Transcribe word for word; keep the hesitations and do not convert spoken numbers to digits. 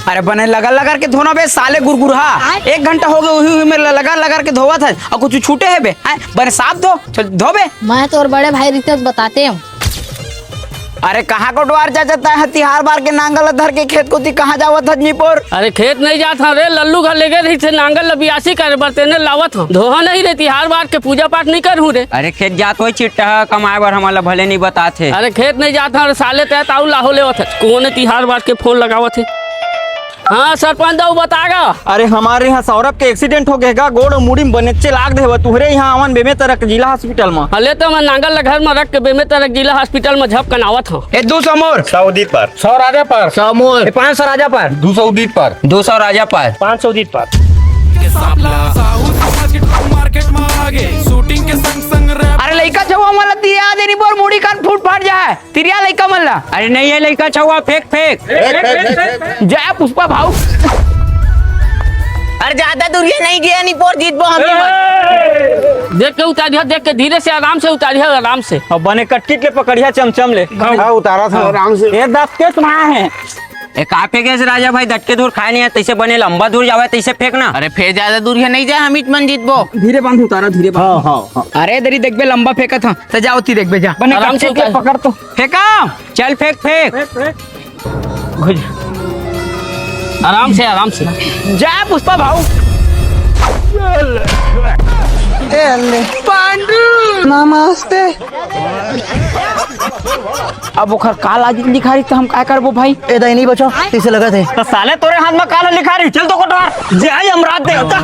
अरे बने लगर लगर के धोना बे साले गुरगुरहा। एक घंटा हो गए उही उही में लगर लगर के धोवत है और कुछ छूटे है बे? हैं? बने साफ धो, चल धो बे। मैं तोर बड़े भाई रितेश बताते हूँ। अरे कहाँ कोटवार चाचा तैं ह तिहार बार के नांगल ल धर के खेत कोती कहाँ जावत हस निपोर? अरे खेत नहीं जात हन रे, लल्लू घर लेगे रहिस हे नांगल ल बियासी करे बर, तेने लावत हन। धोहा नहीं रे, तिहार बार के पूजा पाठ नहीं करहूँ रे। अरे खेत जात होही चिट्टा ह कमाए बर, हमन ल भले नहीं बतात हे। अरे खेत नहीं जात हन रे साले, तैं ताऊ लाहो लेवत हस। कोन तिहार बार के फोन लगावत हे? हाँ सरपंच दाऊ बता गा। अरे हमर इहाँ सौरभ के accident हो गे गा, गोड़ मुड़ी में बनेच्चे लाग दे हवय। तुहरे इहाँ आवन बेमेतरा के जिला hospital म। हले तो मैं नांगल ल घर म रख के बेमेतरा के जिला hospital म झपकन आवत हँव। ए दू सौ मोर। सौ उदित पर। सौ राजा पर। सौ मोर। ए पाँच सौ राजा पर। दू सौ उदित पर। दू सौ राजा पर। पाँच सौ उदित पर। के सांपला, साहू समाज के मार्केट में आगे, शूटिंग के संग संग रैप। अरे लइका छउवा मन ल तिरिया दे निपोर, मुड़ी कान फूट फाट जाए। तिरिया लइका मन ला। अरे नहीं है लइका छउवा, फेंक फेंक। जय पुष्पा भाऊ। अरे ज्यादा दूरिया नहीं गया निपोर, जीतबो हमनी मन। देख के उतारिया, देख के धीरे से आराम से उतारिया, आराम से। अब बने कटकिट ले पकड़िया चमचम ले। हाँ, उतारा था आराम से। ये दस के तुम्हारा है। ए का फेंके से राजा भाई, डटके धूर खाए नहीं है, तैसे बने लंबा धूर जावे तैसे फेंक ना। अरे फेर ज्यादा दूरिया नहीं जाए, हमीच मन जीतबो। धीरे बांध उतारा, धीरे बांध। हाँ, हाँ, हाँ। अरे दरी देखबे लंबा फेंकत हाँ, तो जाओ ती देखबे जा। बने आराम से कटकिट ले उतार। पकड़ तो। फेंका, चल फेंक फेंक। फेंक, फेंक। घुस। आराम से, आराम से। जय पुष्पा भाऊ। ए अल्ले। पांडु। नमस्ते। अब ओखर का लाज लिखा रही तो हम काय करबो भाई? ए दाई नहीं बचो, तैसे लगत हे। तो साले तोरे हाथ में काला लिखा रही, चल तो कोटवार। जय यमराज देवता।